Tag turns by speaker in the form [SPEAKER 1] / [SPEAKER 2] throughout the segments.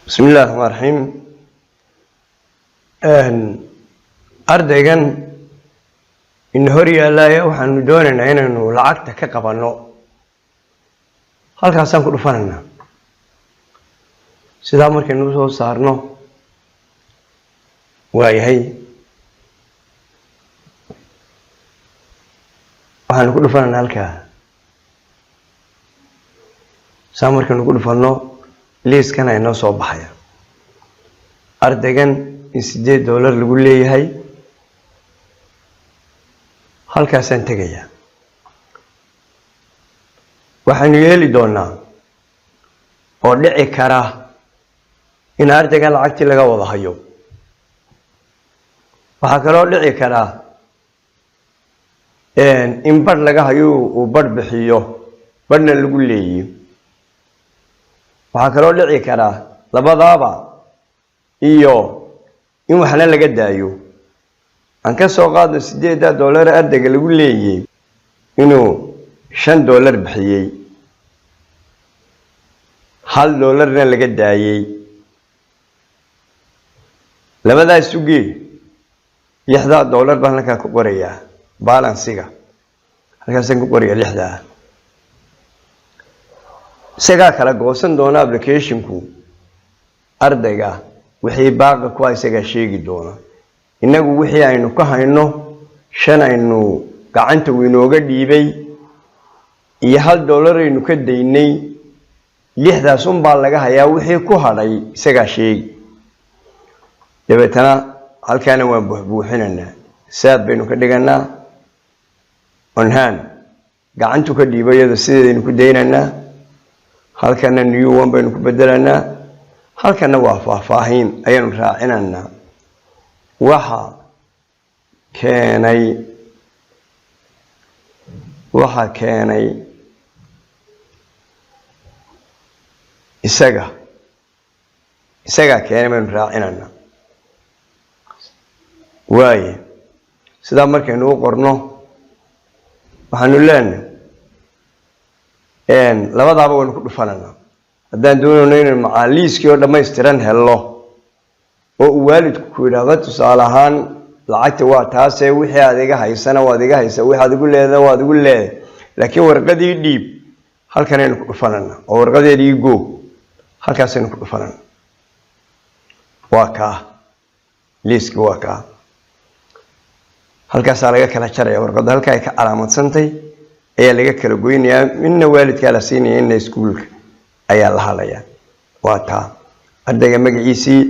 [SPEAKER 1] Bismi illahi raxmaan raxiim. Ardaygan ina hor yaallaya waxaanu doonaynaa inaynu lacagta ka qabanno. Halkaasaan ku dhufanaynaa. Sidaa markaynu usoo saarno, waayahay, waxaanu ku dhufanaynaa halkaa. Saa markaynu ku dhufanno, liiskan aynoo soo baxaya ardaygan in $8 lagu leeyahay. Halkaasaan tegayaa. Waxaynu yeeli doonaa oo dhici kara in ardaygan lacagtii laga wada hayo. Waxaa kaloo dhici karaa in badh laga hayo, uu badh bixiyo, badhna lagu leeyiyo. Waxaa kaloo dhici karaa labadaaba iyo in waxna laga daayo. Aan ka soo qaadno $8 ardayga lagu leeyay inuu $5 bixiyey, $1-na laga daayey. Labadaa sugee, $6 baan halkaa ku qorayaa. Balance-iga halkaasaan ku qorayaa lixdaa. Isagaa kala goosan doona applicationku ardayga wixii baaqa ku, isagaa sheegi doona. Innagu wixii aynu ka hayno, shan aynu gacanta uu inooga dhiibay iyo $1 aynu ka daynay, lixdaas unbaa laga hayaa. Wixii ku hadhay isagaa sheegi. Dabeetana halkaana waan buuxbuuxinaynaa. Saad baynu ka dhiganaa. On hand, gacantu ka dhiibo, iyada sideedaynu ku daynaynaa. Halkana new one baynu ku bedelanaa. Halkana waa faahfaahin ayaanu raacinaynaa. Waxa keenay isagaa keenay baynu raacinaynaa. Waaye, sidaa markaynu u qorno, waxaanu leenahay labadaaba waynu ku dhufananaa. Haddaan doonayno inaynu macaaliiskii oo dhammaystiran hello oo uu waalidku ku yidhaahdo, tusaale ahaan, lacagta waa taasee, wixii aad iga haysana waad iga haysa, wixi aad igu leedahay waad igu leedahay, laakiin warqadii dhiib, halkanaynu ku dhufananaa oo warqadeedii go halkaasaynu ku dhufanana. Waa kaa liiski, waa kaa. Halkaasaa laga kala jaraya. Warqadda halka ay ka calaamadsantay ayaa laga kala goynayaa. Midna waalidkaa la siinaya, inna iskuulka ayaa la hadlaya. Waa taa ardayga magaciisii,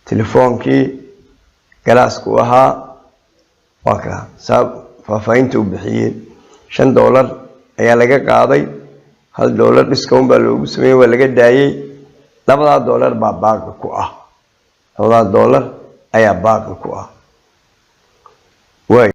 [SPEAKER 1] telefoonkii, class-ku ahaa, waa kaa. Saa faahfaahinta uu bixiyey, $5 ayaa laga qaaday, $1 discount baa loogu sameeyey, waa laga daayey. Labadaa dollar baa baaqi ku ah, labadaa dollar ayaa baaqi ku ah. Waay.